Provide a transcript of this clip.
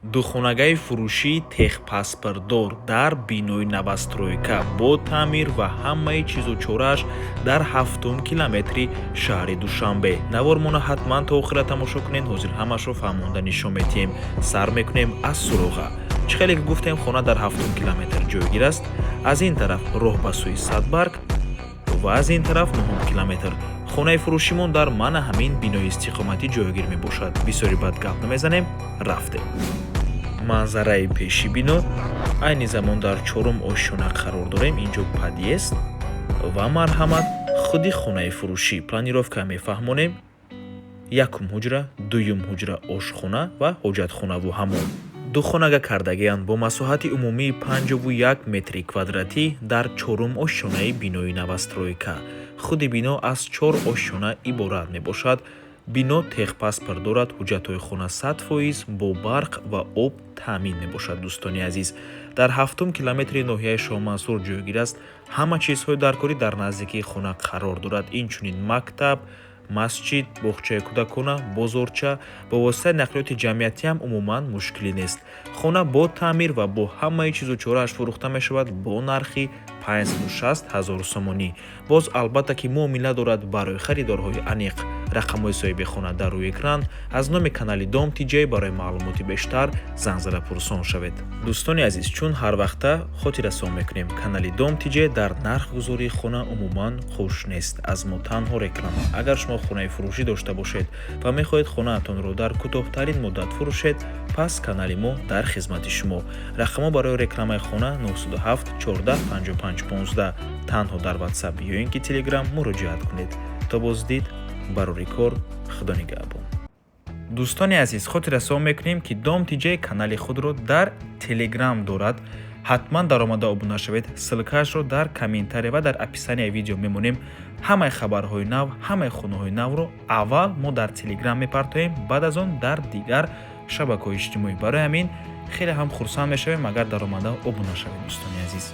Духонагаи фурӯшии техпаспортдор дар бинои новостройка бо таъмир ва ҳамаи чизу чорааш дар ҳафтум километри шаҳри Душанбе. Навормона ҳатман то охира тамошо кунед, ҳозир ҳамашро фаҳмонда нишон медиҳем. Сар мекунем аз суроға. Чӣ хеле ки гуфтем, хона дар ҳафтум километр ҷойгир аст. Аз ин тараф роҳ ба сӯи Садбарг ва аз ин тараф нуҳум километр. Хонаи фурӯшимон дар мана ҳамин бинои истиқоматӣ ҷойгир мебошад. Бисёри бад гап намезанем, рафтем. Манзараи пеши бино. Айни замон дар чорум ошёна қарор дорем. Инҷо подъезд ва, марҳамат, худи хонаи фурӯшӣ. Планировка мефаҳмонем: якум ҳуҷра, дуюм ҳуҷра, ошхона ва ҳоҷатхонаву ҳаммом. Духонага кардагианд бо масоҳати умумии 51 метри квадратӣ дар чорум ошёнаи бинои новостройка. Худи бино аз чор ошёна иборат мебошад. Бино техпаспорт дорад, ҳуҷҷатҳои хона 100%, бо барқ ва об таъмин мебошад. Дӯстони азиз, дар ҳафтум километри ноҳияи Шоҳмансур ҷойгир аст. Ҳама чизҳои даркорӣ дар наздикии хона қарор дорад, инчунин мактаб, масҷид, боғчаи кӯдакона, бозорча. Бо воситаи нақлиёти ҷамъиятӣ ҳам умуман мушкилӣ нест. Хона бо таъмир ва бо ҳамаи чизу чорааш фурӯхта мешавад бо нархи 560 ҳазор сомонӣ. Боз, албатта ки, муомила дорад. Барои харидорҳои аниқ рақамҳои соҳиби хона дар рӯи экран. Аз номи канали Дом Тиҷай барои маълумоти бештар занг зада пурсон шавед. Дӯстони азиз, чун ҳар вақта хотиррасон мекунем, канали Дом Тиҷай дар нархгузории хона умуман хуш нест. Аз мо танҳо реклама. Агар шумо хонаи фурӯшӣ дошта бошед ва мехоҳед хонаатонро дар кӯтоҳтарин муддат фурӯшед, пас канали мо дар хизмати шумо. Рақамҳо барои рекламаи хона 907 14 55 15. Танҳо дар Ватсап ё ин ки Телеграм муроҷиат кунед. То боздид, барори кор, Худо нигаҳбон. Дӯстони азиз, хотиррасон мекунем, ки Дом Тиҷай канали худро дар Телеграм дорад. Ҳатман даромада обуна шавед. Ссылка ашро дар комментария ва дар описания видео мемонем. Ҳамаи хабарҳои нав, ҳамаи хонаҳои навро аввал мо дар Телеграм мепартоем, баъд аз он дар дигар шабакаҳои иҷтимоӣ. Барои ҳамин хеле ҳам хурсанд мешавем, агар даромада обуна шавед, дӯстони азиз.